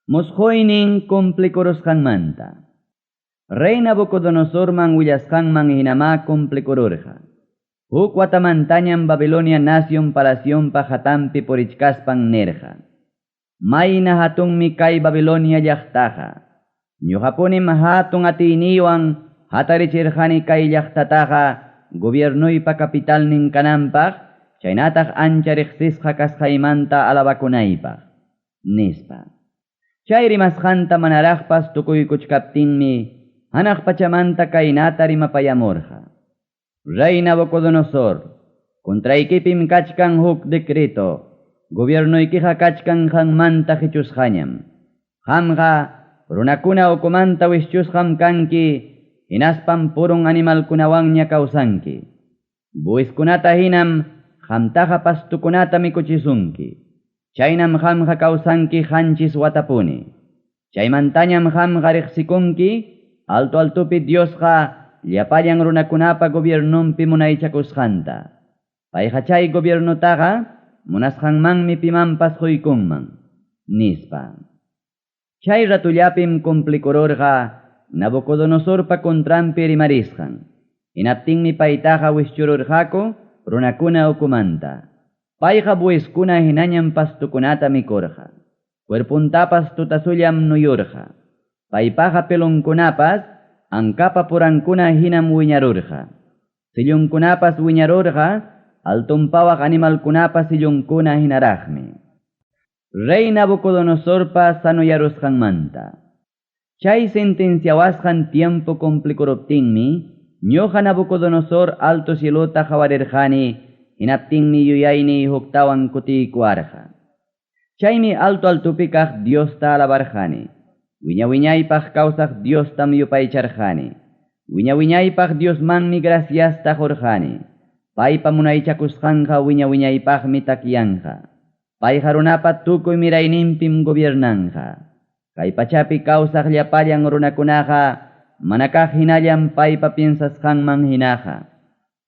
Musquynin cumplikurusqanmanta. Rey Nabucodonosorman willasqanman hinamá cumplikururqa. Huk watamantañam Babilonia nacion palacionpa hatanpi purichkaspan nirqa: Mayna hatunmi kay Babilonia llaqtaqa. Ñuqapunim hatun atiyniywan hatarichirqani kay llaqtataqa gobiernuypa capitalnin kananpaq, chaynataq ancha riqsisqa kasqaymanta alabakunaypaq, nispa. Chay rimasqanta manaraqpas tukuykuchkaptinmi hanaq pachamanta kaynata rimapayamurqa: Rey Nabucodonosor, contraykipim kachkan huk decreto, gobiernuykiqa kachkan qanmanta qichusqañam. Qamqa runakuna ukumanta wischusqam kanki, hinaspam purun animalkunawanña kawsanki. Buwiskunata hinam qamtaqa pastukunata mikuchisunki. Chaynam qamqa kawsanki qanchis watapuni. Chaymantañam qamqa riqsikunki, alto altopi Diosqa llapallan runakunapa gobiernunpi munaychakusqanta. Payqa chay gobiernutaqa munasqanmanmi pimanpas quykunman, nispa. Chay ratullapim cumplikururqa Nabucodonosorpa contranpi rimarisqan. Hinaptinmi paytaqa wischururqaku runakuna ukumanta. Payqa buwiskuna hinañam pastukunata mikurqa. Cuerpuntapas tutasullam nuyurqa. Paypaqa pelonkunapas ankapa purankuna hinam wiñarurqa. Sillunkunapas wiñarurqa altunpawaq animalkunapa sillunkuna hinaraqmi. Rey Nabucodonosorpa sanuyarusqanmanta. Chay sentenciawasqan tiempo cumplikuruptinmi, ñuqa Nabucodonosor alto cielota qawarirqani, hinaptinmi yuyayniy huktawan kutiykuwarqa. Chaymi alto altopi kaq Diosta alabarqani. Wiña wiñaypaq kawsaq Diostam yupaycharqani. Wiña wiñaypaq Diosmanmi graciasta qurqani. Paypa munaychakusqanqa wiña wiñaypaqmi takyanqa. Payqa runapa tukuy mirayninpim gobiernanqa. Kay pachapi kawsaq llapallan runakunaqa mana kaq hinallam paypa piensasqanman hinaqa.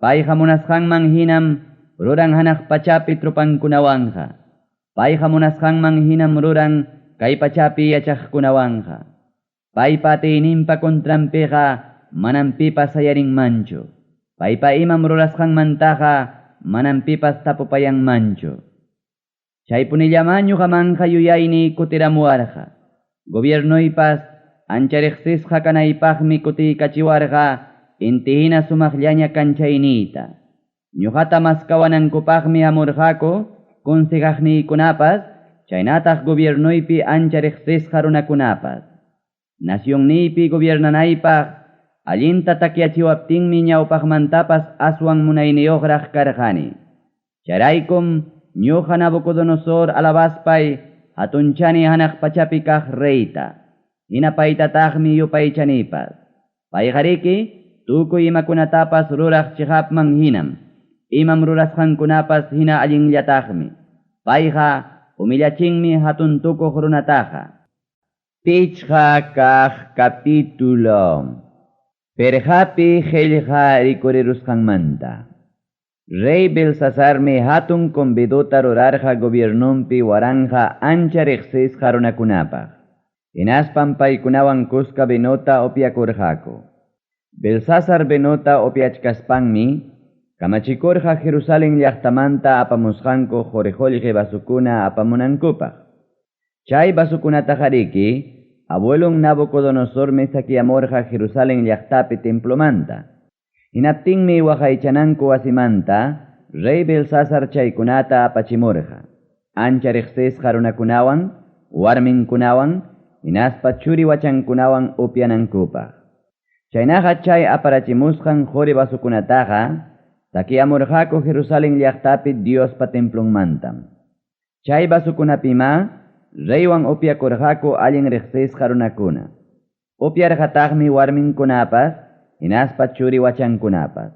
Payqa munasqanman hinam ruran hanaq pachapi trupankunawanqa. Payqa munasqanman hinam ruran kay pachapi yachaqkunawanqa. Paypa atiyninpa contranpiqa manam pipas sayarinmanchu. Paypa imam rurasqanmantaqa manam pipas tapupayanmanchu. Chaypunillamá ñuqamanqa yuyayniy kutiramuwarqa. Gobiernuypas ancha riqsisqa kanaypaqmi kutiykachiwarqa inti hina sumaqllaña kanchayniyta. Ñuqata maskawanankupaqmi hamurqaku consejaqniykunapas, chaynataq gobiernuypi ancha riqsisqa runakunapas. Nacionniypi gobiernanaypaq allinta takyachiwaptinmi ñawpaqmantapas aswan munayniyuqraq karqani. Chayraykum ñuqa Nabucodonosor alabaspay hatunchani hanaq pachapi kaq reyta. Hina paytataqmi yupaychanipas. Payqariki tukuy imakunatapas ruraq chiqapman hinam. Imam rurasqankunapas hina allinllataqmi. Payqa humillachinmi hatun tukuq runataqa. Pichqa kaq capítulo. Perqapi qillqa rikurirusqanmanta. Rey Belsasarmi hatun convidota rurarqa gobiernunpi waranqa ancha riqsisqa runakunapaq. Hinaspan paykunawan kuska vinota upyakurqaku. Belsasar vinota upyachkaspanmi kamachikurqa Jerusalén llaqtamanta apamusqanku quri-qullqi vasukuna apamunankupaq. Chay vasukunataqariki abuelon Nabucodonosormi saqueamurqa Jerusalén llaqtapi templomanta. Hinaptinmi waqaychananku wasimanta rey Belsasar chaykunata apachimurqa. Ancha riqsisqa runakunawan, warminkunawan, hinaspa churi wachankunawan upyanankupaq. Chaynaqa chay aparachimusqan quri vasukunataqa saqueamurqaku Jerusalén llaqtapi Diospa templonmantam. Chay vasukunapima reywan upyakurqaku allin riqsisqa runakuna. Upyarqataqmi warminkunapas, hinaspa churi wachankunapas.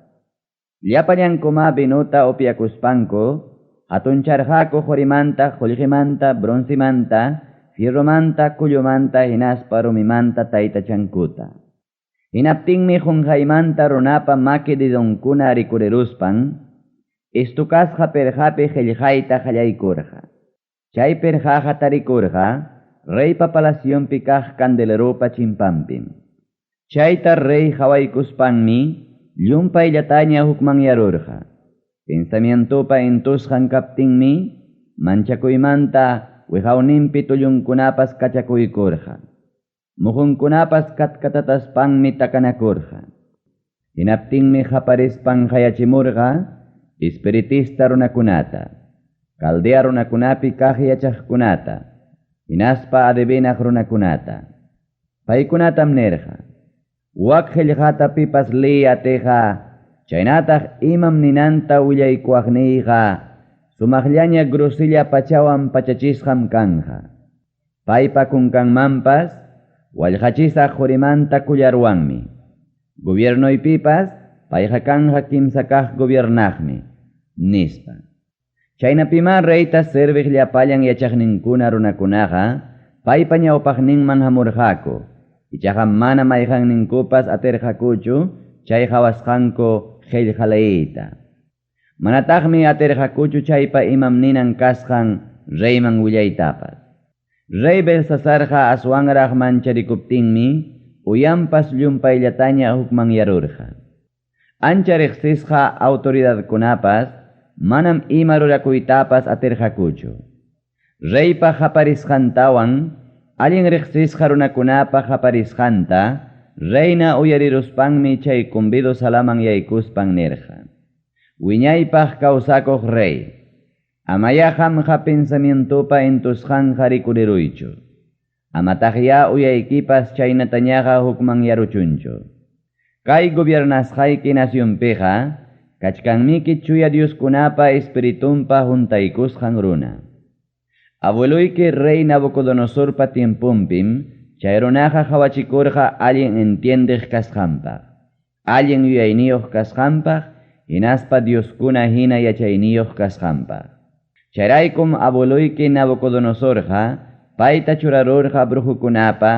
Llapallankuma vinuta upyakuspanku, hatuncharqaku qurimanta, qullqimanta, broncemanta, fierromanta, kullumanta, hinaspa rumimanta taytachankuta. Hinaptinmi qunqaymanta runapa maki dedonkuna rikuriruspan, istukasqa perqapi qillqayta qallaykurqa. Chay perqaqa tarikurqa reypa palacionpi kaq candeleropa chimpanpim. Chayta rey qawaykuspanmi llumpayllataña hukmanyarurqa. Pensamientopa intusqan kaptinmi manchakuymanta wiqawninpi tullunkunapas kachakuykurqa. Muqunkunapas katkatataspanmi takanakurqa. Hinaptinmi qaparispan qayachimurqa espiritista runakunata, Caldea runakunapi kaq yachaqkunata, hinaspa adivinaq runakunata. Paykunatam nirqa: Wak qillqata pipas leey atiqqa, chaynataq imam ninanta willaykuwaqniyqa, sumaqllaña grosella pachawan pachachisqam kanqa. Paypa kunkanmanpas wallqachisaq qurimanta collarwanmi. Gobiernoypipas payqa kanqa kimsa kaq gobiernaqmi, nispa. Chaynapimá reyta serviq llapallan yachaqninkuna runakunaqa paypa ñawpaqninman hamurqaku. Ichaqa mana mayqanninkupas atirqakuchu chay qawasqanku qillqa leyiyta. Manataqmi atirqakuchu chaypa imam ninan kasqan reyman willaytapas. Rey Belsasarqa aswanraq mancharikuptinmi uyanpas llumpayllataña hukmanyarurqa. Ancha riqsisqa autoridadkunapas manam ima rurakuytapas atirqakuchu. Reypa qaparisqantawan allin riqsisqa runakunapa qaparisqanta reina uyariruspanmi chay convido salaman yaykuspan nirqa: Wiñaypaq kawsakuq rey, amayá qamqa pensamientopa intusqanqa rikuriruychu. Amataqyá uyaykipas chaynatañaqa hukmanyaruchunchu. Kay gobiernasqayki nacionpiqa kachkanmiki chuya Dioskunapa espiritunpa huntaykusqan runa. Abueloyki rey Nabucodonosorpa tiemponpim chay runaqa qawachikurqa allin entiendeq kasqanpaq, allin yuyayniyuq kasqanpaq, hinaspa Dioskuna hina yachayniyuq kasqanpaq. Chayraykum abueloyki Nabucodonosorqa payta churarurqa brujukunapa,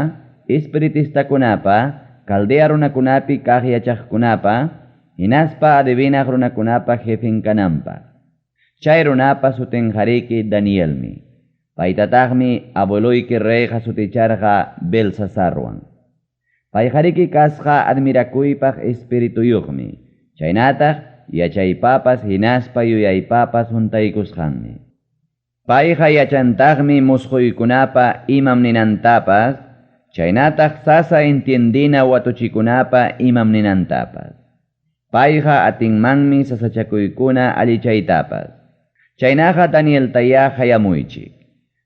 espiritistakunapa, Caldea runakunapi kaq yachaqkunapa, hinaspa adivinaq runakunapa jefen kananpaq. Chay runapa sutinqariki Danielmi. Paytataqmi abueloyki reyqa suticharqa Belsasarwan. Payqariki kasqa admirakuypaq espirituyuqmi, chaynataq yachaypapas hinaspa yuyaypapas huntaykusqanmi. Payqa yachantaqmi musquykunapa imam ninantapas, chaynataq sasa entiendina watuchikunapa imam ninantapas. Payqa atinmanmi sasachakuykuna allichaytapas. Chaynaqa Danieltayá qayamuychik.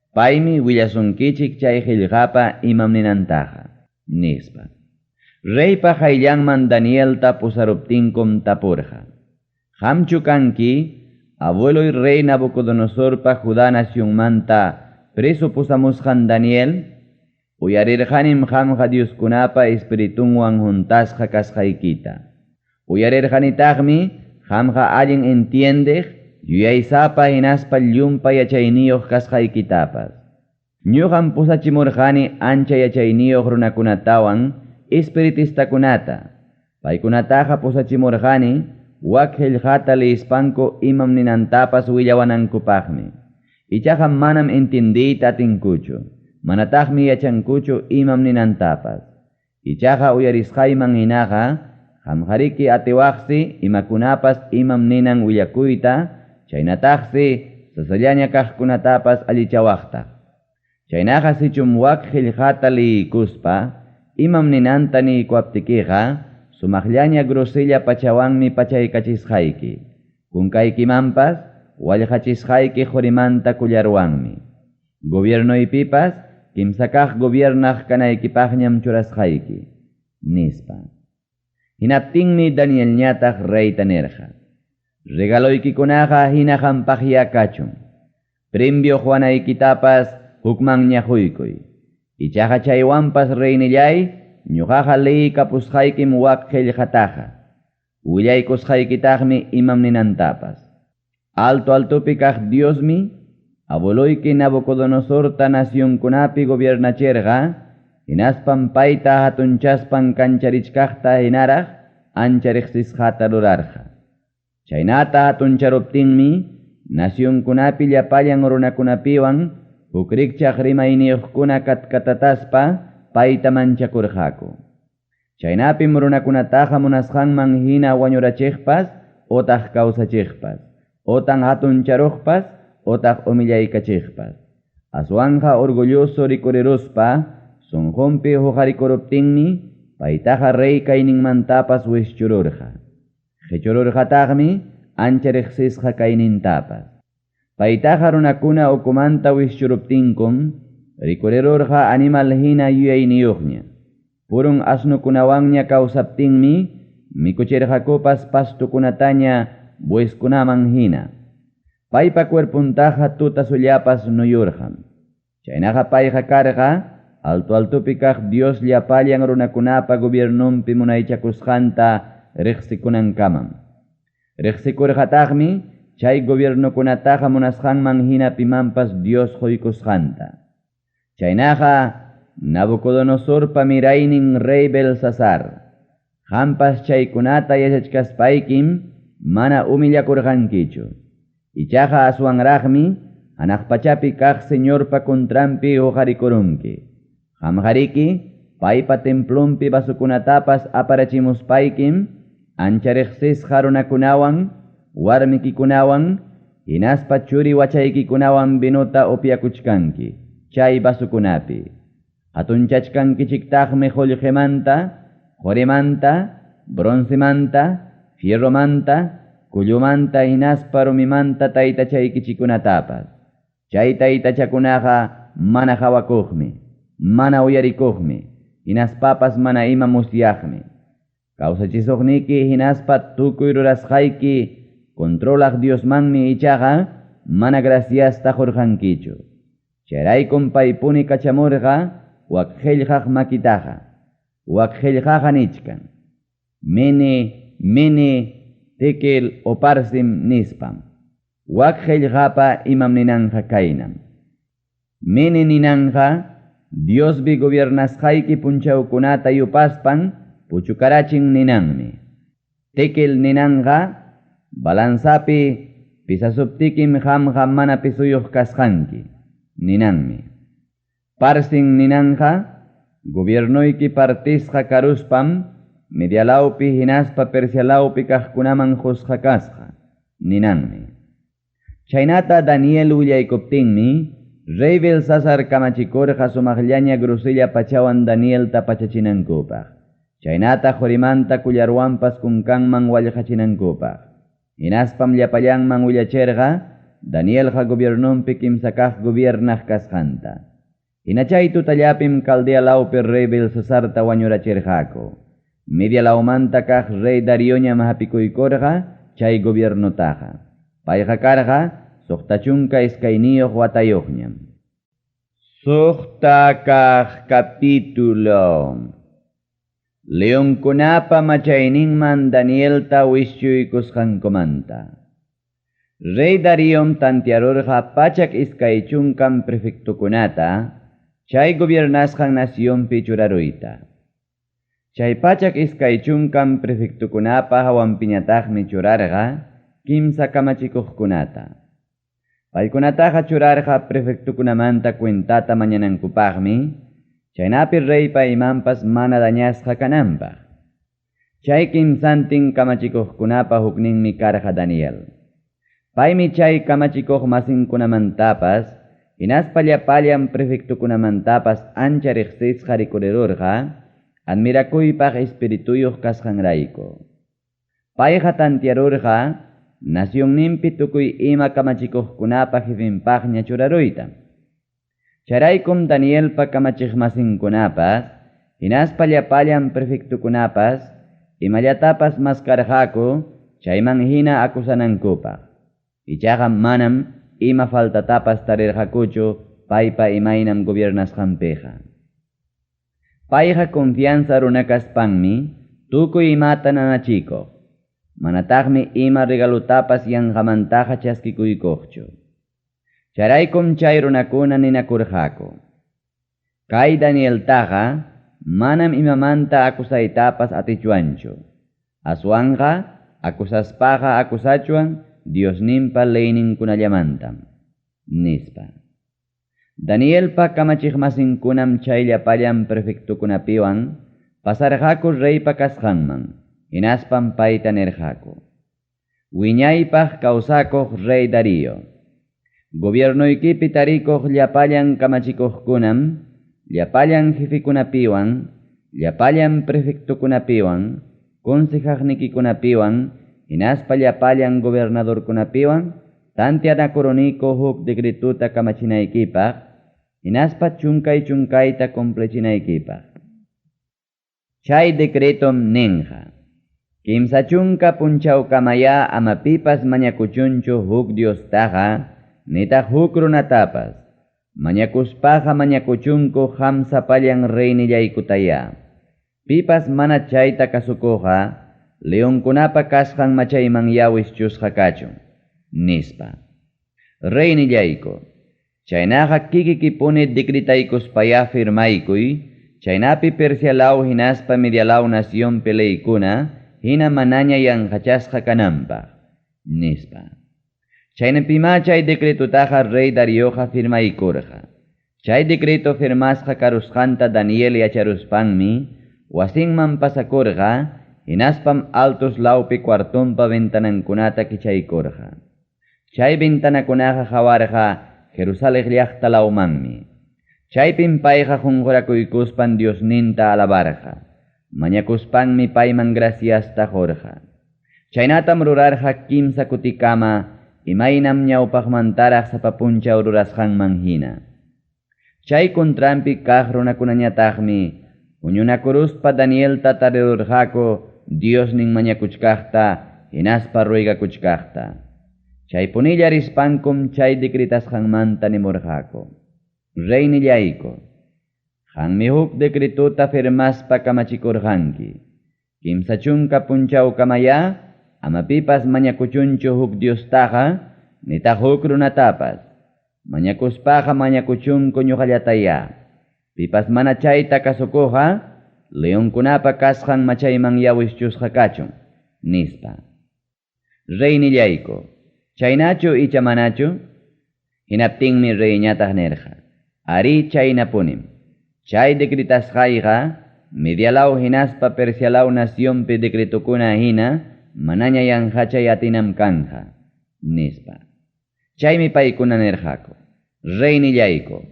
Paymi willasunkichik chay qillqapa imam ninantaqa, nispa. Reypa qayllanman Danielta pusaruptinkum tapurqa: Qamchu kanki abueloy rey Nabucodonosorpa Judá nacionmanta preso pusamusqan Daniel? Uyarirqanim qamqa Dioskunapa espiritunwan huntasqa kasqaykita. Uyarirqanitaqmi qamqa allin entiendeq, yuyaysapa hinaspa llumpay yachayniyuq kasqaykitapas. Ñuqam pusachimurqani ancha yachayniyuq runakunatawan espiritistakunata. Paykunataqa pusachimurqani wak qillqata liyispanku imam ninantapas willawanankupaqmi. Ichaqa manam entiendiyta atinkuchu, manataqmi yachankuchu imam ninantapas. Ichaqa uyarisqayman hinaqa qamqariki atiwaqsi imakunapas imam ninan willakuyta, chaynataqsi sasallaña kaqkunatapas allichawaqtaq. Chaynaqa sichum wak qillqata liykuspa imam ninanta niykuwaptikiqa sumaqllaña grosella pachawanmi pachaykachisqayki. Kunkaykimanpas wallqachisqayki qurimanta collarwanmi. Gobiernoypipas kimsa kaq gobiernaq kanaykipaqñam churasqayki, nispa. Hinaptinmi Danielñataq reyta nirqa: Regaloykikunaqa hina qampaqyá kachun. Premio quwanaykitapas hukmanña quykuy. Ichaqa chaywanpas reynillay, ñuqaqa leykapusqaykim wak qillqataqa. Willaykusqaykitaqmi imam ninantapas. Alto altopi kaq Diosmi, abueloyki Nabucodonosorta nacionkunapi gobiernachirqa, hinaspan payta hatunchaspan kancharichkaqta hinaraq ancha riqsisqata rurarqa. Chaynata hatuncharuptinmi nacionkunapi llapallan runakunapiwan huk rikchaq rimayniyuqkuna katkatataspa payta manchakurqaku. Chaynapim runakunataqa munasqanman hina wañurachiqpas otaq kawsachiqpas, otaq hatuncharuqpas, otaq humillaykachiqpas. Aswanqa orgulloso rikuriruspa sunqunpi huqarikuruptinmi paytaqa rey kayninmantapas wischururqa. Qichururqataqmi ancha riqsisqa kaynintapas. Paytaqa runakuna ukumanta wischuruptinkum rikurirurqa animal hina yuyayniyuqña. Purun asnukunawanña kawsaptinmi mikuchirqakupas pastukunataña bueskunaman hina. Paypa cuerpuntaqa tuta sullapas nuyurqam. Chaynaqa payqa karqa alto altopi kaq Dios llapallan runakunapa gobiernonpi munaychakusqanta riqsikunankamam. Riqsikurqataqmi chay gobiernokunataqa munasqanman hina pimanpas Dios quykusqanta. Chaynaqa Nabucodonosorpa miraynin rey Belsasar, qampas chaykunata yachachkaspaykim mana humillakurqankichu. Ichaqa aswanraqmi hanaq pachapi kaq Señorpa contranpi huqarikurunki. Qamqariki paypa templonpi vasukunatapas aparachimuspaykim ancha riqsisqa runakunawan, warmikikunawan, hinaspa churi wachaykikunawan vinuta upyakuchkanki chay vasukunapi. Hatunchachkankichiktaqmi qullqimanta, qurimanta, broncemanta, fierromanta, kullumanta hinaspa rumimanta taytachaykichikunatapas. Chay taytachakunaqa mana hawakuqmi, mana uyarikuqmi, hinaspapas mana ima musyaqmi. Kawsachisuqniki hinaspa tukuy rurasqayki controlaq Diosmanmi ichaqa mana graciasta qurqankichu. Chayraykum paypuni kachamurqa wak qillqaq makitaqa, wak qillqaqa nichkan. Mene, mene, tekel oparsim nispam. Wak qillqapa imam ninanqa kaynam. Mene ninanqa Diosbi gobiernasqayki punchawkunata yupaspan puchukarachin ninanmi. Tekel ninanqa balanzapi pisasuptikim qamqa mana pisuyuq kasqanki ninanmi. Parsin ninanqa gobiernoyki partisqa karuspam Medialawpi hinaspa Persialawpi kaqkunaman qusqa kasqa ninanmi. Chaynata Daniel willaykuptinmi rey Belsasar kamachikurqa sumaqllaña grosella pachawan Danielta pachachinankupaq. Chaynata qurimanta kullarwanpas kunkanman wallqachinankupaq. Hinaspam llapallanman willachirqa Danielqa gobiernonpi kimsa kaq gobiernaq kasqanta. Hina chay tutallapim Caldea lawpi rey Belsasarta wañurachirqaku. Media lawmanta kaq rey Darioñam hapikuykurqa chay gobiernotaqa. Payqa karqa 62 watayuqñam. Suqta kaq capítulo. Leonkunapa machayninman Danielta wischuykusqankumanta. Rey Dariom tantiarurqa 120 prefectokunata chay gobiernasqan nacionpi churaruyta. Chay 120 prefectokunapa hawanpiñataqmi churarqa kimsa kamachikuqkunata. Paykunataqa churarqa prefectokunamanta cuentata mañanankupaqmi, chaynapi reypa imanpas mana dañasqa kananpaq. Chay kimsantin kamachikuqkunapa hukninmi karqa Daniel. Paymi chay kamachikuq masinkunamantapas, hinaspa llapallan prefectokunamantapas ancha riqsisqa rikurirurqa, admirakuypaq espirituyuq kasqanrayku. Payqa tantiarurqa nacionninpi tukuy ima kamachikuqkunapa jefenpaqña churaruyta. Chayraykum Danielpa kamachiqmasinkunapas, hinaspa llapallan prefectokunapas, imallatapas maskarqaku chayman hina akusanankupaq. Ichaqa manam ima faltatapas tarirqakuchu paypa imaynam gobiernasqanpiqa. Payqa confianza runa kaspanmi tukuy imata nanachikuq. Manataqmi ima regalutapas yanqamantaqa chaskikuykuqchu. Chayraykum chay runakuna ninakurqaku. Kay Danieltaqa manam imamanta akusaytapas atichwanchu. Aswanqa akusaspaqa akusachuan Diosninpa leyninkunallamantam, nispa. Danielpa kamachiqmasinkunam chay llapallan prefectokunapiwan pasarqaku reypa kasqanman, hinaspam payta nirqaku: Wiñaypaq kawsakuq rey Darío, gobiernoykipi tarikuq llapallan kamachikuqkunam, llapallan jefekunapiwan, llapallan prefectokunapiwan, consejaqnikikunapiwan, hinaspa llapallan gobernadorkunapiwan, tanteanakuruniku huk decretota kamachinaykipaq, hinaspa chunkay chunkayta cumplichinaykipaq. Chay decretom ninqa: 30 punchawkamaya ama pipas mañakuchunchu huk Diostaqa, nitaq huk runatapas. Mañakuspaqa mañakuchunku qam sapallan reynillaykutaya. Pipas mana chayta kasukuqqa, leonkunapa kasqan machayman wischusqa kachun, nispa. Reynillayku, chaynaqa kikikipuni decretaykuspaya firmaykuy, chaynapi Persia law hinaspa Media law nacionpi leykuna, hina manaña yanqachasqa kananpaq, nispa. Chaynapimá chay decretotaqa rey Darioqa firmaykurqa. Chay decreto firmasqa karusqanta Daniel yacharuspanmi, wasinman pasakurqa, hinaspam altos lawpi cuartonpa ventanankunata kichaykurqa. Chay ventanakunaqa qawarqa Jerusalén llaqta lawmanmi. Chaypim payqa qunqurakuykuspan Diosninta alabarqa. Mañakuspanmi payman graciasta qurqa. Chaynatam rurarqa kimsa kutikama, imaynam ñawpaqmantaraq sapa punchaw rurasqanman hina. Chay contranpi kaq runakunañataqmi huñunakuruspa Danielta tarirurqaku Diosnin mañakuchkaqta hinaspa ruegakuchkaqta. Chaypunilla rispankum chay decretasqanmanta nimurqaku: Reynillayku, qanmi huk decretota firmaspa kamachikurqanki. 30 punchawkamaya ama pipas mañakuchunchu huk Diostaqa, nitaq huk runatapas. Mañakuspaqa mañakuchunku ñuqallataya. Pipas mana chayta kasukuqqa, leonkunapa kasqan machayman wischusqa kachun, nispa. Reynillayku, chaynachu icha manachu? Hinaptinmi reyñataq nirqa: Ari chaynapunim. Chay decretasqayqa Media law hinaspa Persia law nacionpi decretokuna hina manaña yanqachay atinam kanja, nispa. Chaymi paykuna nirqaku: Reynillayku,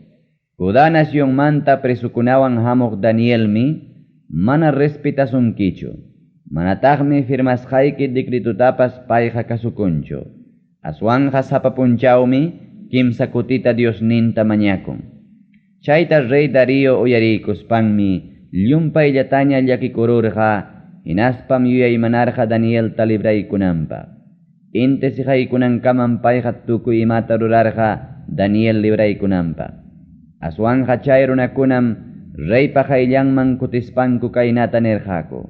Judá nacionmanta presukunawan hamuq Danielmi mana respetasunkichu, manataqmi firmasqayki decretotapas payqa kasukunchu. Aswanqa sapa punchawmi kimsa kutita Diosninta mañakun. Chayta rey Darío uyariykuspanmi llumpayllataña llakikururqa, hinaspam yuyaymanarqa Danielta libraykunanpaq. Inti siqaykunankamam payqa tukuy imata rurarqa Daniel libraykunanpaq. Aswanqa chay runakunam reypa qayllanman kutispanku kaynata nirqaku: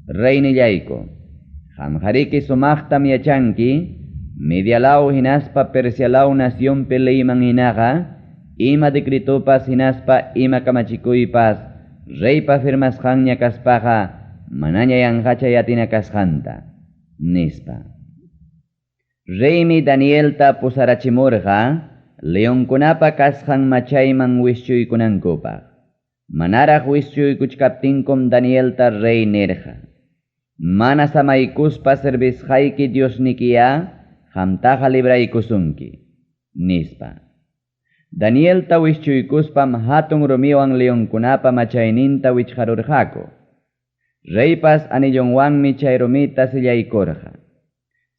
Reynillayku, qamqariki sumaqtam yachanki, Media law hinaspa Persia law nacionpi leyman hinaqa, ima decretopas hinaspa ima kamachikuypas reypa firmasqanña kaspaqa manaña yanqachay atina kasqanta, nispa. Reymi Danielta pusarachimurqa leonkunapa kasqan machayman wischuykunankupaq. Manaraq wischuykuchkaptinkum Danielta rey nirqa: Mana samaykuspa servisqayki Diosnikiya qamtaqa libraykusunki, nispa. Danielta wischuykuspam hatun rumiwan leonkunapa machayninta wichqarurqaku. Reypas anillonwanmi chay rumita sillaykurqa.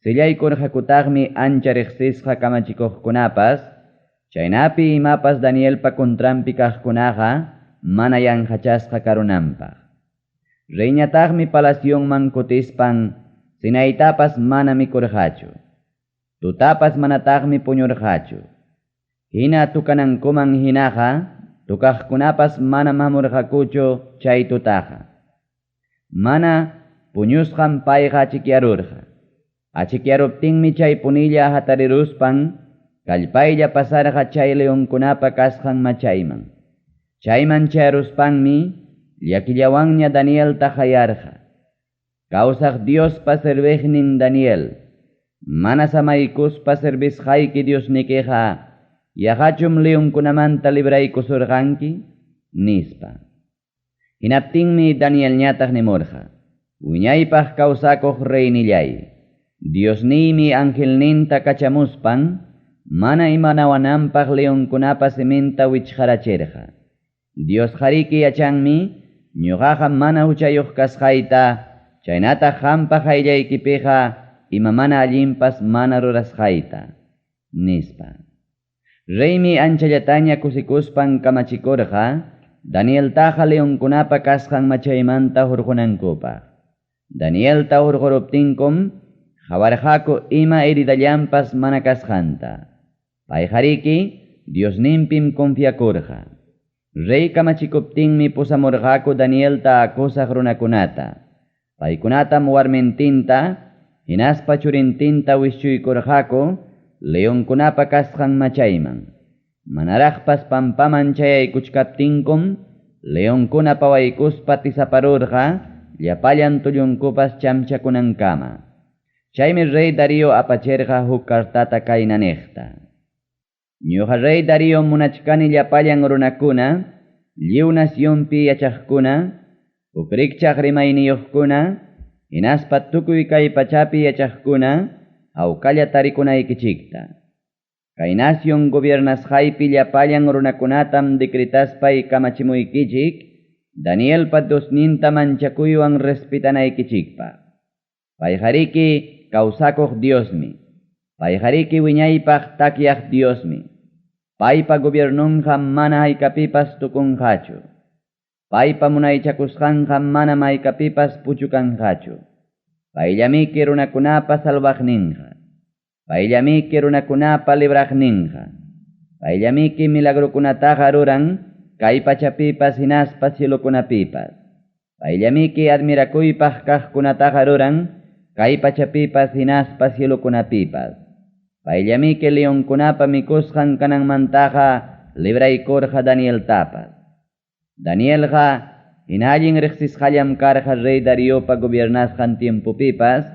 Sillaykurqakutaqmi ancha riqsisqa kamachikuqkunapas, chaynapi imapas Danielpa contranpi kaqkunaqa mana yanqachasqa karunanpaq. Reyñataqmi palacionman kutispan sinaytapas mana mikurqachu. Tutapas manataqmi puñurqachu. Hina tukanankuman hinaqa, tukaqkunapas manam hamurqakuchu chay tutaqa. Mana puñusqan payqa achikyarurqa. Achikyaruptinmi chay punilla hatariruspan, kallpaylla pasarqa chay leonkunapa kasqan machayman. Chayman chayaruspanmi llakillawanña Danielta qayarqa: Kawsaq Diospa serviqnin Daniel, mana samaykuspa servisqayki Diosnikiqa Yaqachum leonkunamanta libraykusurqanki? Nispa. Hinaptinmi Danielñataq nimurqa: Wiñaypaq kawsakuq reynillay, Diosniymi angelninta kachamuspan mana imanawananpaq leonkunapa siminta wichqarachirqa. Diosqariki yachanmi ñuqaqa mana huchayuq kasqayta, chaynataq qampa qayllaykipiqa ima mana allinpas mana rurasqayta, nispa. Reymi anchallataña kusikuspan kamachikurqa Danieltaqa leonkunapa kasqan machaymanta hurqunankupaq. Danielta hurquruptinkum qawarqaku ima heridallanpas mana kasqanta. Payqariki Diosninpim confiakurqa. Rey kamachikuptinmi pusamurqaku Danielta acusaq runakunata. Paykunatam warmintinta hinaspa churintinta wischuykurqaku leonkunapa kasqan machayman. Manaraqpas pampaman chayaykuchkaptinkum leonkuna pawaykuspa tisaparurqa llapallan tullunkupas chamchakunankama. Chaymi rey Darío apachirqa huk kartata kayna niqta: Ñuqa rey Darío munachkani llapallan runakuna, lliw nacionpi yachaqkuna, huk rikchaq rimayniyuqkuna, hinaspa tukuy kay pachapi yachaqkuna, hawkalla tarikunaykichikta. Kay nación gobiernasqaypi llapallan runakunatam decretaspay kamachimuykichik, Danielpa Diosninta manchakuywan respetanaykichikpaq. Payqariki kawsakuq Diosmi. Payqariki wiñaypaq takyaq Diosmi. Paypa gobiernunqa mana haykapipas tukunqachu. Paypa munaychakusqanqa manam haykapipas puchukanqachu. Payllamiki runakunapa salvaqninqa. Payllamiki runakunapa libraqninqa. Payllamiki milagrukunataqa ruran kay pachapipas hinaspa cielokunapipas. Payllamiki admirakuypaq kaqkunataqa ruran kay pachapipas hinaspa cielokunapipas. Payllamiki leonkunapa mikusqan kananmantaqa libraykurqa Danieltapas. Danielqa hina allin riqsisqallam karqa rey Dariopa gobiernasqan tiempopipas,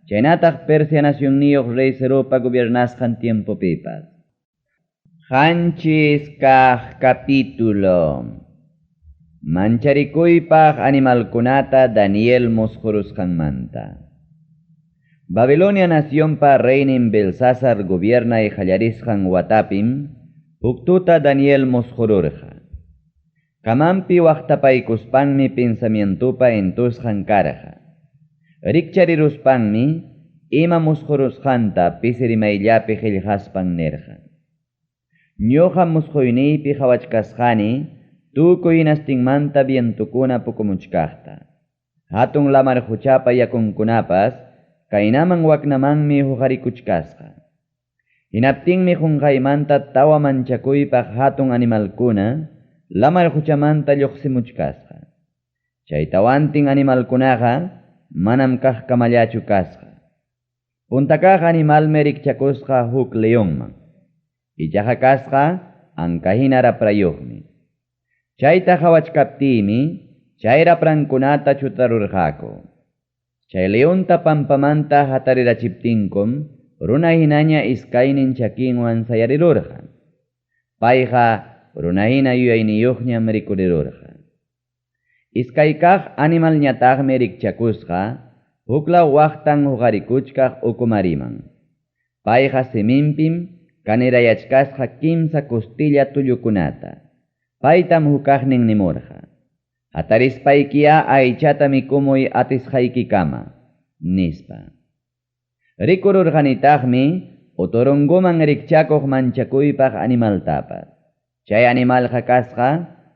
chaynataq Persia nacionniyuq rey Ciropa gobiernasqan tiempopipas. Qanchis kaq capítulo. Mancharikuypaq animalkunata Daniel musqurusqanmanta. Babilonia nacionpa reynin Belsasar gobiernay qallarisqan watapim, huk tuta Daniel musqururqa. Kamanpi waqtapaykuspanmi pensamientopa entusqan karqa. Rikchariruspanmi ima musqurusqanta pisi rimayllapi qillqaspan nirqa: Ñuqa musquyniypi qhawachkasqani tukuy hinastinmanta vientukuna pukumuchkaqta. Hatun lamar quchapa yakunkunapas kaynaman waknamanmi huqarikuchkasqa. Hinaptinmi qunqaymanta tawa manchakuypaq hatun animalkuna lamar quchamanta lluqsimuchkasqa. Chay tawantin animalkunaqa manam kaqkamallachu kasqa. Punta kaq animalmi rikchakusqa huk leonman. Ichaqa kasqa ankahina raprayuqmi. Chayta qhawachkaptiymi chay raprankunata chutarurqaku. Chay leonta pampamanta hatarirachiptinkum runa hinaña iskaynin chakinwan sayarirurqa. Payqa runa hina yuyayniyuqñam rikurirurqa. Iskay kaq animalñataqmi rikchakusqa huklaw waqtan huqarikuchkaq ukumariman. Payqa siminpim kanirayachkasqa kimsa costilla tullukunata. Paytam hukaqnin nimurqa: Hatarispaykiya aychata mikumuy atisqaykikama, nispa. Rikururqanitaqmi otorongoman rikchakuq manchakuypaq animaltapas. Chay animalqa kasqa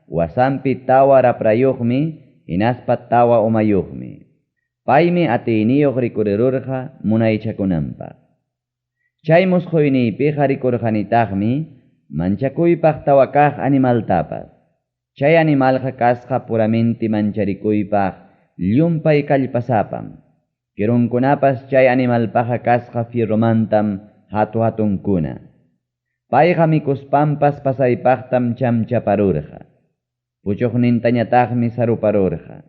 wasanpi tawa raprayuqmi hinaspa tawa umayuqmi. Paymi atiyniyuq rikurirurqa munaychakunanpaq. Chay musquyniypiqa rikurqanitaqmi manchakuypaq tawa kaq animaltapas. Chay animalqa kasqa puramenti mancharikuypaq llumpay kallpasapam. Kirunkunapas chay animalpaqa kasqa fierromantam hatu-hatunkuna. Payqa mikuspanpas pasaypaqtam chamchaparurqa. Puchuqnintañataqmi saruparurqa.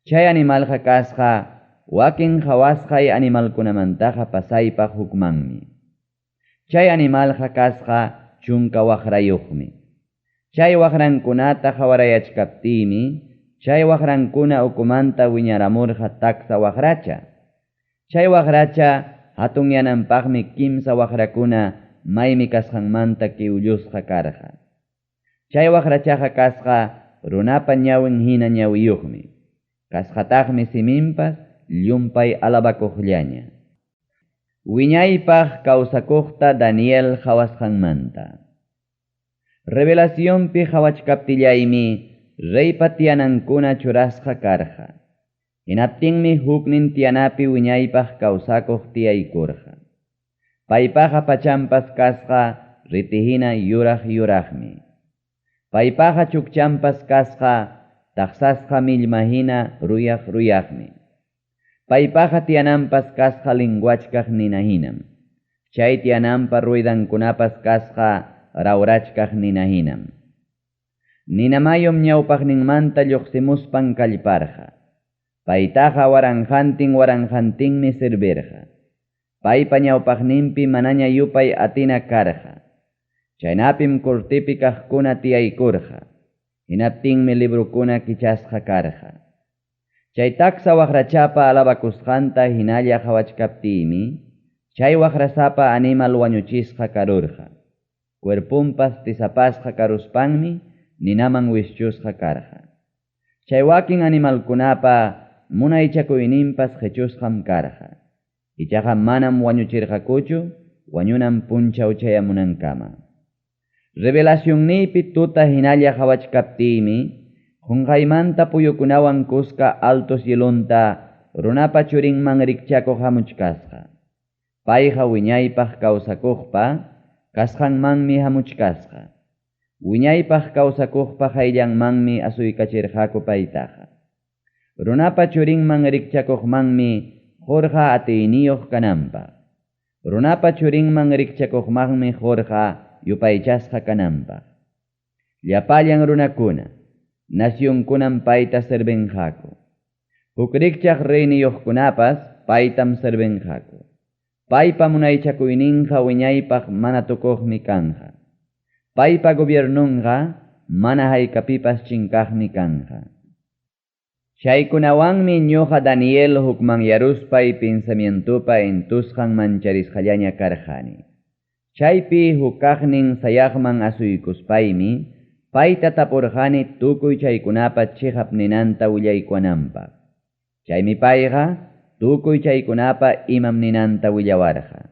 Chay animalqa kasqa wakin qhawasqay animalkunamantaqa pasaypaq hukmanmi. Chay animalqa kasqa chunka waqrayuqmi. Chay waqrankunata qawarayachkaptiymi, chay waqrankuna ukumanta wiñaramurqa taksa waqracha. Chay waqracha hatunyananpaqmi kimsa waqrakuna maymi kasqanmanta kiwllusqa karqa. Chay waqrachaqa kasqa runapa ñawin hina ñawiyuqmi. Kasqataqmi siminpas llumpay alabakuqllaña. Wiñaypaq kawsakuqta Daniel qawasqanmanta. Revelacionpi qawachkaptillaymi reypa tiyanankuna churasqa karqa. Hinaptinmi huknin tiyanapi wiñaypaq kawsakuq tiyaykurqa. Paypaqa pachanpas kasqa ritihina yuraq yuraqmi. Paypaqa chukchanpas kasqa taqsasqa millma hina ruyaq ruyaqmi. Paypaqa tiyananpas kasqa linguachkaq nina hinam. Chay tiyananpa ruedankunapas kasqa rawrachkaq nina hinam. Ninamayum ñawpaqninmanta lluqsimuspan kallparqa. Paytaqa waranqantin waranqantinmi servirqa. Paypa ñawpaqninpi manaña yupay atina karqa. Chaynapim cortepi kaqkuna tiyaykurqa. Hinaptinmi librukuna kichasqa karqa. Chay taksa waqrachapa alabakusqanta hinalla qawachkaptiymi, chay waqrasapa animal wañuchisqa karurqa. Cuerpunpas tisapasqa karuspanmi ninaman wischusqa karqa. Chay wakin animalkunapa munaychakuyninpas qechusqam karqa. Ichaqa manam wañuchirqakuchu wañunan punchaw chayamunankama. Revelacionniypi tuta hinalla qawachkaptiymi, qunqaymanta puyukunawan kuska alto cielonta runapa churinman rikchakuq hamuchkasqa. Payqa wiñaypaq kawsakuqpa kasqanmanmi hamuchkasqa. Wiñaypaq kawsakuqpa qayllanmanmi asuykachirqaku paytaqa. Runapa churinman rikchakuqmanmi qurqa atiyniyuq kananpaq. Runapa churinman rikchakuqmanmi qurqa yupaychasqa kananpaq. Llapallan runakuna, nacionkunam payta servinqaku. Huk rikchaq reyniyuqkunapas paytam servinqaku. Paypa munaychakuyninqa wiñaypaq mana tukuqmi kanqa. Paypa gobiernunqa mana haykapipas chinkaqmi kanqa. Chaykunawanmi ñuqa Daniel hukmanyaruspay pensamientopa entusqan mancharisqallaña karqani. Chaypi hukaqnin sayaqman asuykuspaymi payta tapurqani tukuy chaykunapa chiqap ninanta willaykuwananpaq. Chaymi payqa tukuy chaykunapa imam ninanta willawarqa.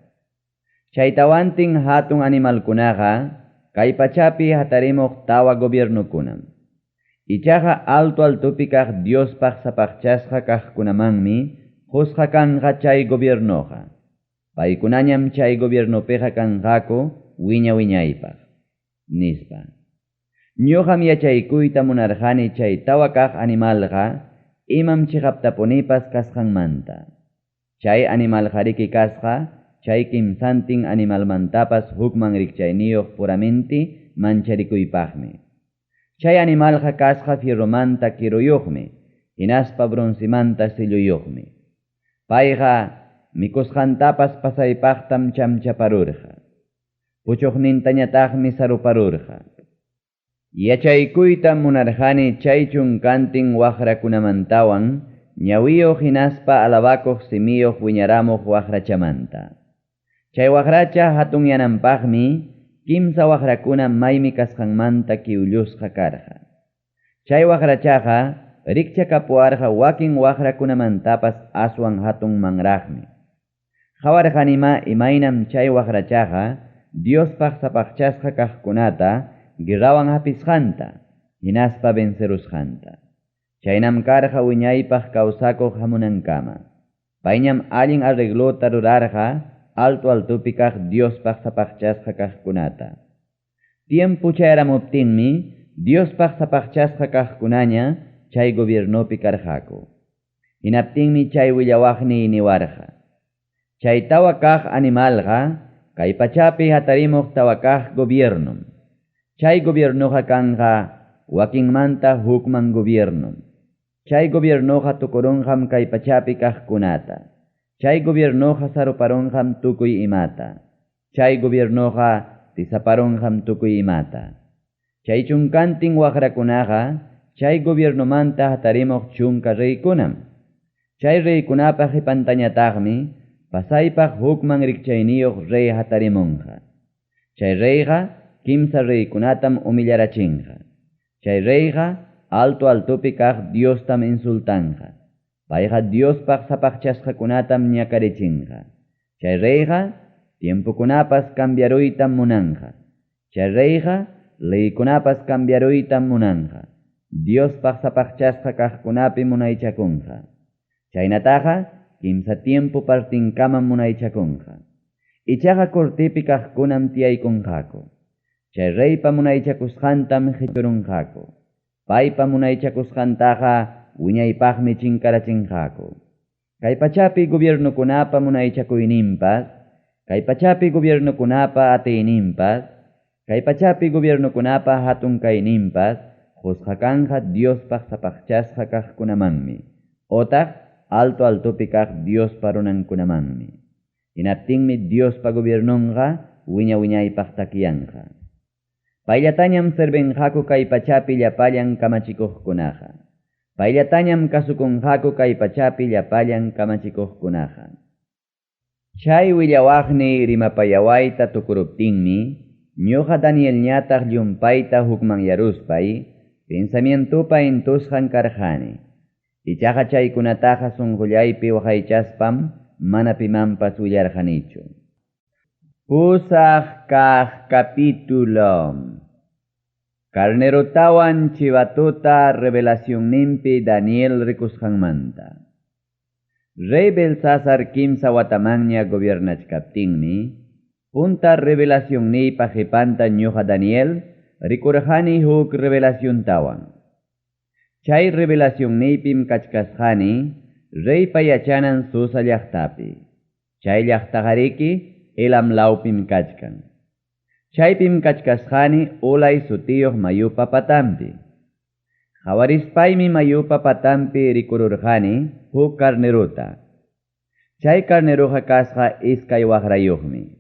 Chay tawantin hatun animalkunaqa kay pachapi hatarimuq tawa gobiernukunam. Ichaqa alto altopi kaq Diospaq sapaqchasqa kaqkunamanmi qusqa kanqa chay gobiernoqa. Paykunañam chay gobiernopiqa kanqaku wiña wiñaypaq, nispa. Ñuqam yachaykuyta munarqani chay tawa kaq animalqa imam chiqaptapunipas kasqanmanta. Chay animalqariki kasqa chay kimsantin animalmantapas hukman rikchayniyuq puramenti mancharikuypaqmi. Chay animalqa kasqa fierromanta kiruyuqmi, hinaspa broncemanta silluyuqmi. Payqa mikusqantapas pasaypaqtam chamchaparurqa. Puchuqnintañataqmi saruparurqa. Yachaykuytam munarqani chay chunkantin waqrakunamantawan ñawiyuq hinaspa alabakuq simiyuq wiñaramuq waqrachamanta. Chay waqracha hatunyananpaqmi kimsa waqrakuna maymi kasqanmanta kiwllusqa karqa. Chay waqrachaqa rikchakapuwarqa wakin waqrakunamantapas aswan hatunmanraqmi. Qawarqanima imaynam chay waqrachaqa Diospaq sapaqchasqa kaqkunata guerrawan hapisqanta, hinaspa vencerusqanta. Chaynam karqa wiñaypaq kawsakuq hamunankama. Payñam allin arreglota rurarqa alto altopi kaq Diospaq sapaqchasqa kaqkunata. Tiempo chayaramuptinmi Diospaq sapaqchasqa kaqkunaña chay gobiernopi karqaku. Hinaptinmi chay willawaqniy niwarqa. Chay tawa kaq animalqa kay pachapi hatarimuq tawa kaq gobiernom. Chay gobiernoqa kanqa wakinmanta hukman gobiernom. Chay gobiernoqa tukurunqam kay pachapi kaqkunata. Chay gobiernoqa saruparunqam tukuy imata. Chay gobiernoqa tisaparunqam tukuy imata. Chay chunkantin waqrakunaqa chay gobiernomanta hatarimuq chunka reykunam. Chay reykunapa qipantañataqmi pasaypaq hukman rikchayniyuq rey hatarimunqa. Chay reyqa kimsa reykunatam humillarachinqa. Chay reyqa alto altopi kaq Diostam insultanqa. Payqa Diospaq sapaqchasqakunatam ñakarichinqa. Chay reyqa tiempokunapas cambiaruytam munanqa. Chay reyqa leykunapas cambiaruytam munanqa. Diospaq sapaqchasqa kaqkunapi munaychakunqa. Chaynataqa kimsa tiempo partinkamam munaychakunqa. Ichaqa cortepi kaqkunam tiyaykunqaku. Chay reypa munaychakusqantam qichurunqaku. Paypa munaychakusqantaqa wiñaypaqmi chinkarachinqaku. Kay pachapi gobiernokunapa munaychakuyninpas, kay pachapi gobiernokunapa atiyninpas, kay pachapi gobiernokunapa hatun kayninpas, qusqa kanqa Diospaq sapaqchasqa kaqkunamanmi, otaq alto altopi kaq Diospa runankunamanmi. Hinaptinmi Diospa gobiernonqa wiña wiñaypaq takyanqa. Payllatañam servinqaku kay pachapi llapallan kamachikuqkunaqa. Payllatañam kasukunqaku kay pachapi llapallan kamachikuqkunaqa. Chay willawaqniy rimapayawayta tukuruptinmi, ñuqa Danielñataq llumpayta hukmanyaruspay, pensamientopa intusqan karqani. Ichaqa chaykunataqa sunqullaypi waqaychaspam mana pimanpas willarqanichu. Pusaq kaq capítulo. Carnerotawan chivatuta revelacionninpi Daniel rikusqanmanta. Rey Belsasar kimsa watamanña gobiernachkaptinmi, punta revelacionniypa qipanta ñuqa Daniel rikurqani huk revelaciontawan. Chay revelacionniypim kachkasqani reypa yachanan Susa llaqtapi. Chay llaqtaqariki Elam lawpim kachkan. Chaypim kachkasqani Ulay sutiyuq mayupa patampi. Qhawarispaymi mayupa patampi rikururqani huk carnerota. Chay carneruqa kasqa iskay waqrayuqmi.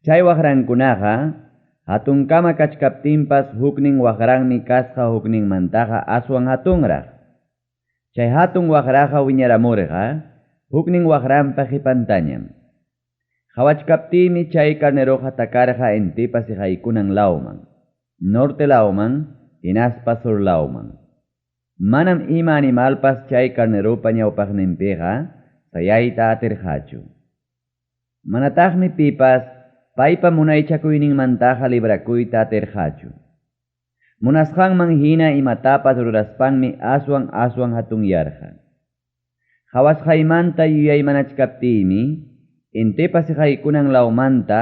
Chay waqrankunaqa hatunkama kachkaptinpas huknin waqranmi kasqa hukninmantaqa aswan hatunraq. Chay hatun waqraqa wiñaramurqa huknin waqranpa qipantañam. Qhawachkaptiymi chay carneruqa takarqa intipa siqaykunan lawman, norte lawman, hinaspa sur lawman. Manam ima animalpas chay carnerupa ñawpaqninpiqa sayayta atirqachu. Manataqmi pipas paypa munaychakuyninmantaqa librakuyta atirqachu. Munasqanman hina imatapas ruraspanmi aswan aswan hatunyarqa. Qhawasqaymanta yuyaymanachkaptiymi, intipa siqaykunan lawmanta,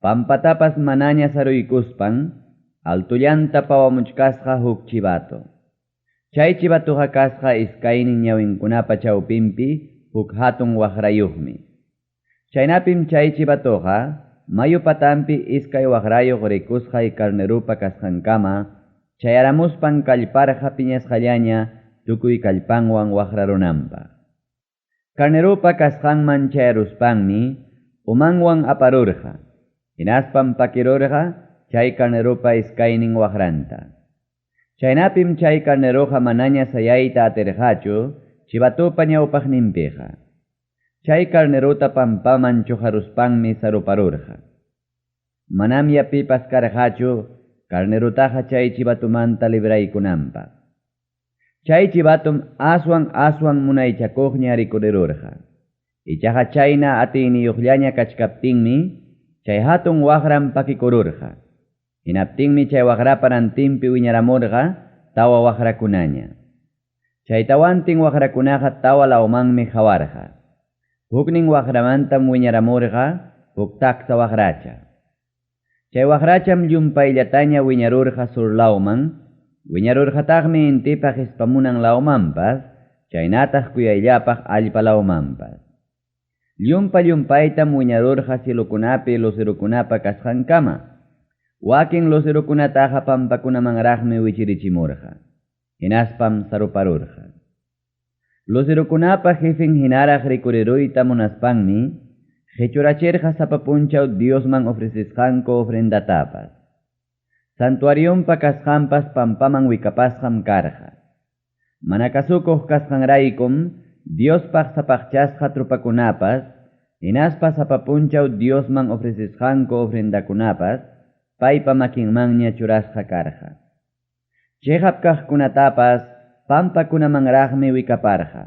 pampatapas manaña saruykuspan, altullanta pawamuchkasqa huk chivato. Chay chivatuqa kasqa iskaynin ñawinkunapa chawpinpi huk hatun waqrayuqmi. Chaynapim chay chivatuqa mayu patampi iskay waqrayuq rikusqay carnerupa kasqankama chayaramuspan kallparqa piñasqallaña tukuy kallpanwan waqrarunanpaq. Carnerupa kasqanman chayaruspanmi umanwan aparurqa, hinaspam pakirurqa chay carnerupa iskaynin waqranta. Chaynapim chay carneruqa manaña sayayta atirqachu chivatupa ñawpaqninpiqa. Chay carneruta pampaman chuqaruspanmi saruparurqa. Manam pipas karqachu carnerutaqa chay chivatumanta libraykunanpaq. Chay chivatum aswan aswan munaychakuqña rikurirurqa. Ichaqa chayna atiyniyuqllaña kachkaptinmi chay hatun waqran pakikururqa. Hinaptinmi chay waqrapa rantinpi wiñaramurqa tawa waqrakunaña. Chay tawantin waqrakunaqa tawa lawmanmi hawarqa. Huknin waqramantam wiñaramurqa huk taksa waqracha. Chay waqracham llumpayllataña wiñarurqa sur lawman, wiñarurqataqmi intipa qispamunan lawmanpas, chaynataq kuyayllapaq allpa lawmanpas. Llumpa llumpaytam wiñarurqa cielokunapi lucerokunapa kasqankama. Wakin lucerokunataqa pampakunamanraqmi wichirichimurqa. Hinaspam saruparurqa. Lucerokunapa jefen hinaraq rikuriruyta munaspanmi, Qechurachirqa sapa punchaw Diosman ofrecesqanku ofrendatapas. Santuarionpa kasqanpas pampaman wikapasqam karqa. Mana kasukuq kasqanraykum Diospaq sapaqchasqa tropakunapas hinaspa sapa punchaw Diosman ofrecesqanku ofrendakunapas paypa makinmanña churasqa karqa. Cheqap kaqkunatapas pampakunamanraqmi wikaparqa.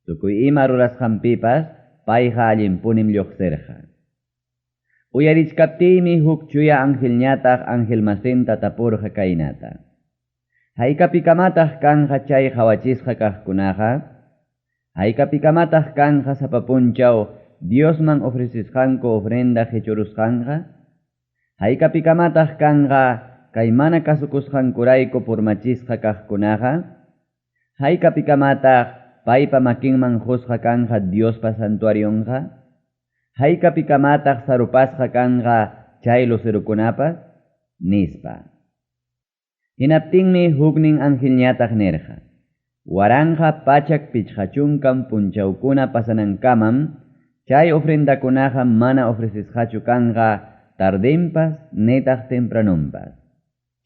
Tukuy ima rurasqanpipas payqa allinpunim lluqsirqa. Uyarichkaptiymi huk chuya angelñataq angelmasinta tapurqa kaynata: Haykapikamataq kanqa chay qawachisqa kaqkunaqa? Haykapikamataq kanqa sapa punchaw Diosman ofrecesqanku ofrenda qechurusqanqa? Haykapikamataq kanqa kay mana kasukusqankurayku purmachisqa kaqkunaqa? Haykapikamataq paypa makinman qusqa kanqa Diospa santuarionqa? Haykapikamataq sarupasqa kanqa chay lucerokunapas? Nispa. Hinaptinmi huknin angelñataq nirqa: 1150 punchawkuna pasanankamam chay ofrendakunaqa mana ofrecesqachu kanqa tardenpas nitaq tempranonpas.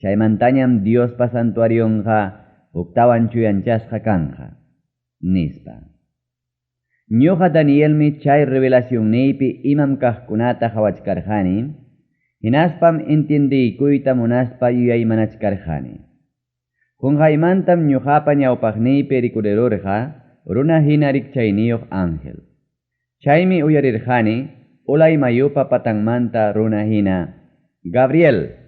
Chaymantañam Diospa santuarionqa huktawan chuyanchasqa kanqa, nispa. Ñuqa Danielmi chay revelacionniypi imam kaqkunata qawachkarqani, hinaspam entiendeykuyta munaspa yuyaymanachkarqani. Qunqaymantam ñuqapa ñawpaqniypi rikurirurqa runa hina rikchayniyuq ángel. Chaymi uyarirqani Ulay mayupa patanmanta runa hina: Gabriel,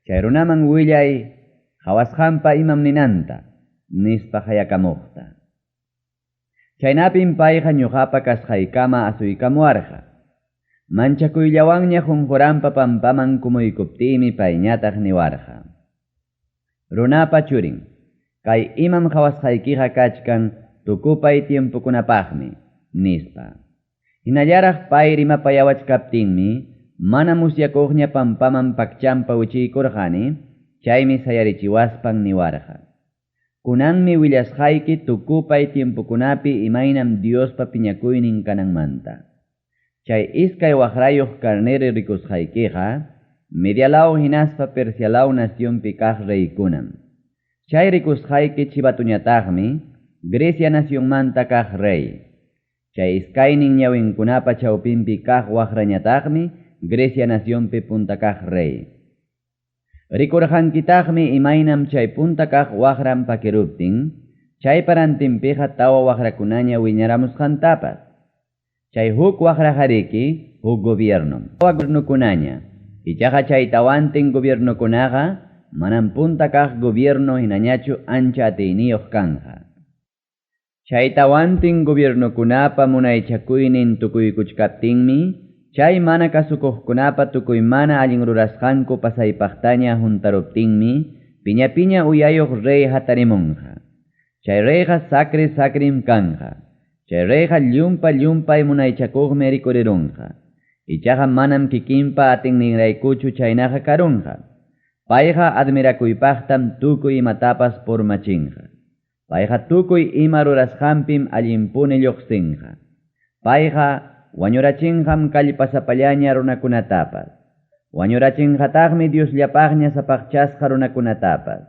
chay runaman willay qawasqanpa imam ninanta, nispa qayakamuqta. Chaynapim payqa ñuqapa kasqaykama asuykamuwarqa. Manchakuyllawanña qunquranpa pampaman kumuykuptiymi payñataq niwarqa: Runapa churin, kay imam qawasqaykiqa kachkan tukupay tiempokunapaqmi, nispa. Hinallaraq pay rimapayawachkaptinmi mana musyakuqña pampaman pakchanpa wichiykurqani, chaymi sayarichiwaspan niwarqa: Kunanmi willasqayki tukupay tiempokunapi imaynam Diospa piñakuynin kananmanta. Chay iskay waqrayuq carnero rikusqaykiqa Medialaw hinaspa Persialaw nacionpi kaq reykunam. Chay rikusqayki chivatoñataqmi Grecia nacionmanta kaq rey. Chay iskaynin ñawinkunapa chawpinpi kaq waqrañataqmi Grecia nacionpi punta kaq rey. Rikurqankitaqmi imaynam chay punta kaq waqran pakiruptin, chaypa rantinpiqa tawa waqrakunaña wiñaramusqantapas. Chay huk waqraqariki huk gobiernom. Tawa gobiernokunaña. Ichaqa chay tawantin gobiernokunaqa manam punta kaq gobierno hinañachu ancha atiyniyuq kanqa. Chay tawantin gobiernokunapa munaychakuynin tukuykuchkaptinmi, chay mana kasukuqkunapa tukuy mana allin rurasqanku pasaypaqtaña huntaruptinmi, piña-piña uyayuq rey hatarimunqa. Chay reyqa sacri-sacrim kanqa. Chay reyqa llumpa-llumpay munaychakuqmi rikurirunqa. Ichaqa manam kikinpa atinninraykuchu chaynaqa karunqa. Payqa admirakuypaqtam tukuy imatapas purmachinqa. Payqa tukuy ima rurasqanpim allinpuni lluqsinqa. Payqa wañurachinqam kallpasapallaña runakunatapas. Wañurachinqataqmi Diosllapaqña sapaqchasqa runakunatapas.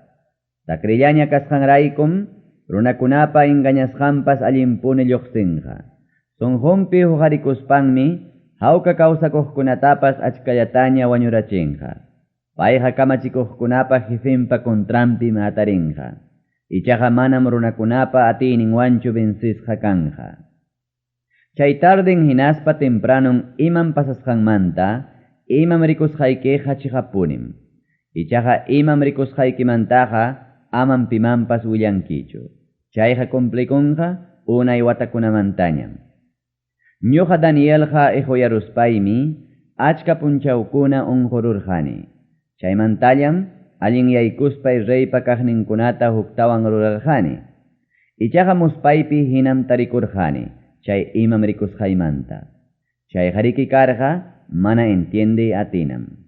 Sakrillaña kasqanraykum runakunapa engañasqanpas allinpuni lluqsinqa. Sunqunpi huqarikuspanmi hawka kawsakuqkunatapas achkallataña wañurachinqa. Payqa kamachikuqkunapa jefenpa contranpim hatarinqa. Ichaqa manam runakunapa atiyninwanchu vencisqa kanqa. Chay tarden hinaspa tempranon imam pasasqanmanta, imam rikusqaykiqa chiqapunim. Ichaqa imam rikusqaykimantaqa amam pimanpas willankichu. Chayqa cumplikunqa unay watakunamantañam. Ñuqa Danielqa ihuyaruspaymi achka punchawkuna unqururqani. Chaymantallam allinyaykuspay reypa kaqninkunata huktawan rurarqani. Ichaqa muspaypi hinam tarikurqani chay imam rikusqaymanta. Chayqariki karqa mana entiende atinam.